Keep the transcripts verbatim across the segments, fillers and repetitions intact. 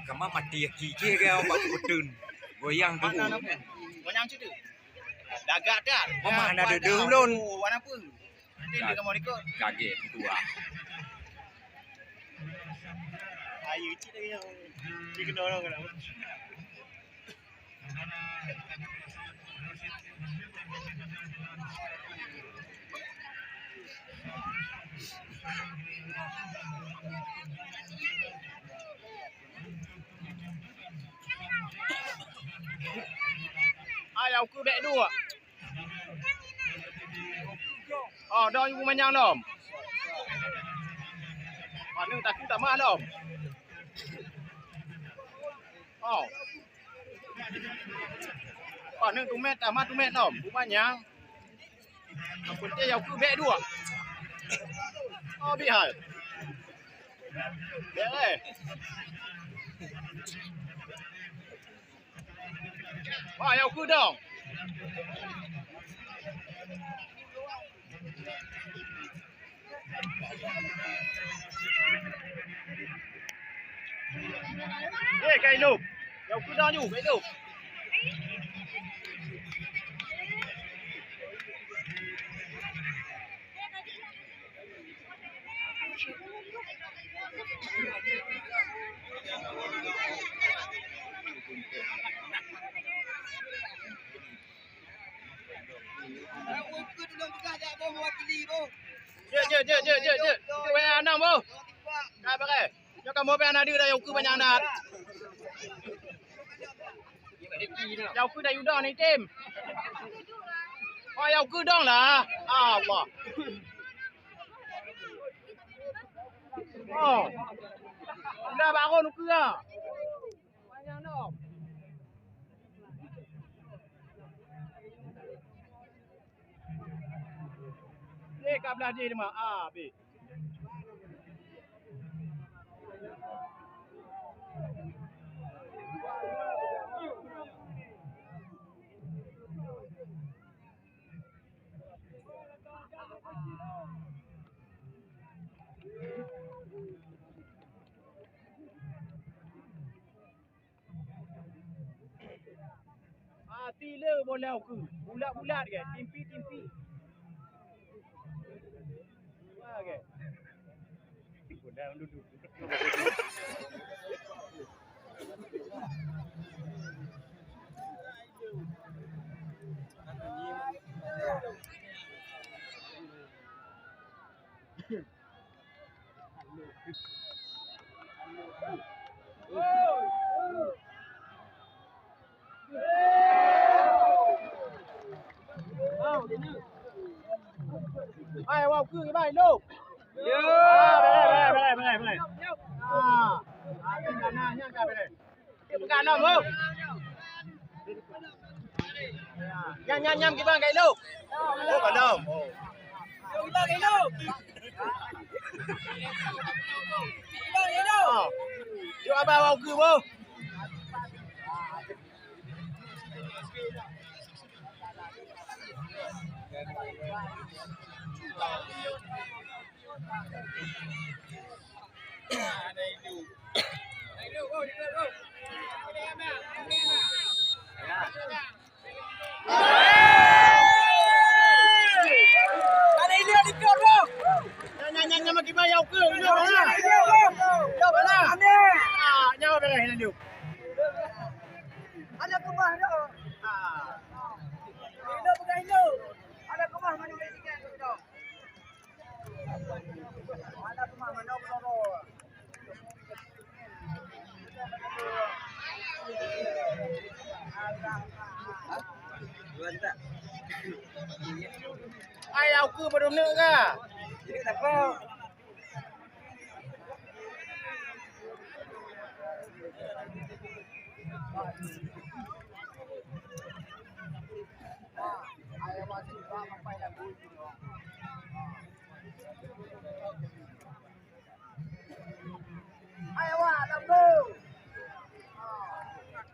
Kama mati aki cih ke awak bak beutun. Goyang tu. Mana nama? Goyang situ. Dagak dah. Mama na deuh ulôn. Oh, warna apa? Nanti dia kamu ikut. Kaget tua. Ayo cik lagi yang dia kena orang kena. Ayau keu bèk duek. Oh, dong yue manyang lom. Paneuk takue tamah lom. Oh. Paneuk tumét tamah tumét lom. Bumanyang. Nyang penting yau keu bèk duek. Oh, bihai. Bèk, eh. Wah, yau keu dong. Eh, kai lom. Yau keu dong ju, kai lom. Jeuet, jeuet, jeuet, jeuet, jeuet, jeuet. Itu banyak anak, boh. Dah beres. Nyoe kamoe pih hana deuh dah, yau keu banyak that. Yau keu dah yue dong ni, tim. Oh, yau keu dong lah. Allah. Oh. Dah baru nu keu ah. Panjang dong. Eh, ka blah jih lima. Ah, habis. Ah, ti le bola ukeue. Bulat-bulat ke? Timpi-timpi. Wah ke? Bola duduk. Hai, wau keu ibai lom. Yo. Ah, belai, belai, belai, belai, belai. Ah, ah, nyan, nyan, nyan, nyan, belai. Peugah lom, oh. Nyam, nyam, nyam, kiban gai lom. Oh, ka lom. Oh. Kiban gai lom. Kiban gai lom. Oh. Jok abang awak ukeue, boh. Nyan, nyan, nyan, nyan, makin bayar ukeue. Nyoe bala. Nyoe bala. Ah, nyoe bala, nyoe. Ada keumah dah. Ah. Indo peugah indo. Ada keumah mana boleh tinggal tu. Ada keumah mana boleh. Ai, aku baru neuk ka. Jadi tak apa. Hai, awak, lam tu.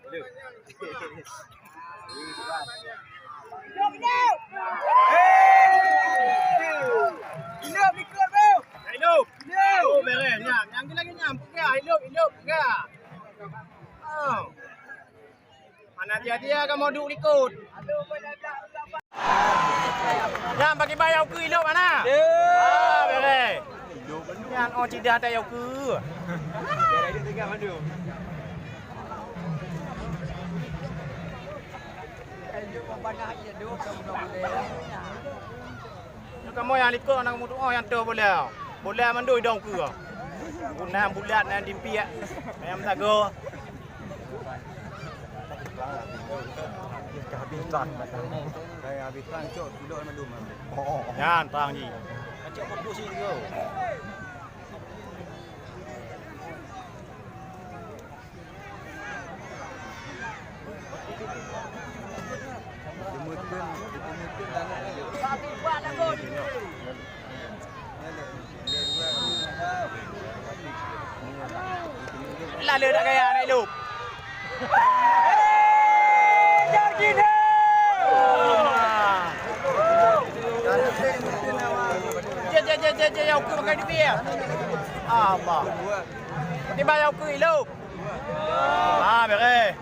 Hello. Hidup, hidup. Hidup, hidup. Hidup. Oh, beres. Nyam, nyam lagi nyam. Peugah, hidup, hidup, peugah. Mana dia-dia kamoe duek likot. Nyan bagi bayar ukeue ilok mana? Ah, beres. Nyan oh cidah tak yau ukeue. Kamoe nyang likot na meutu'oh nyang toh bola. Bola mandum idong ukeue. Guna bulat na dimpiak. Nyang meusagoe. Habis trang. Habis trang cok kilo mandum. Nyan trang jih. Cok fokus sini tu. Lalu nak gaya naik lup. Jeh, jeh, jeh, jeh, jeh, ya, ukeue pakai duit ya. Apa? Tiba ya, ukeue ilok. Ah, beres.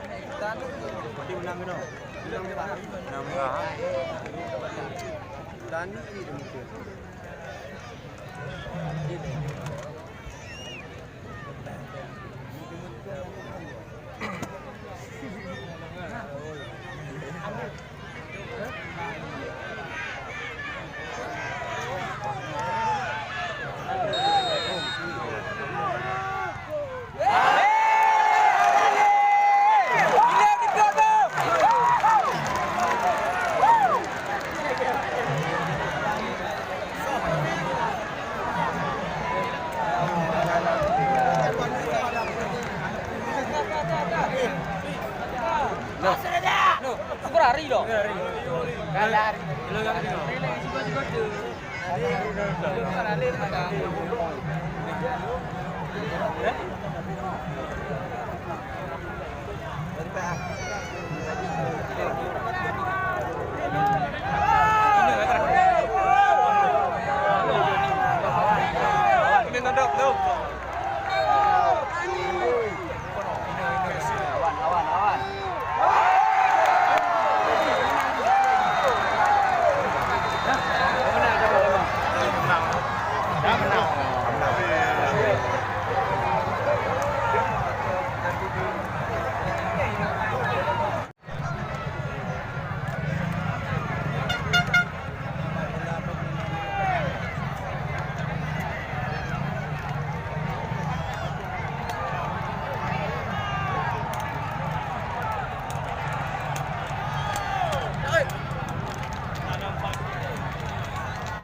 Loh. Loh, aku lari loh. Lari. Lari.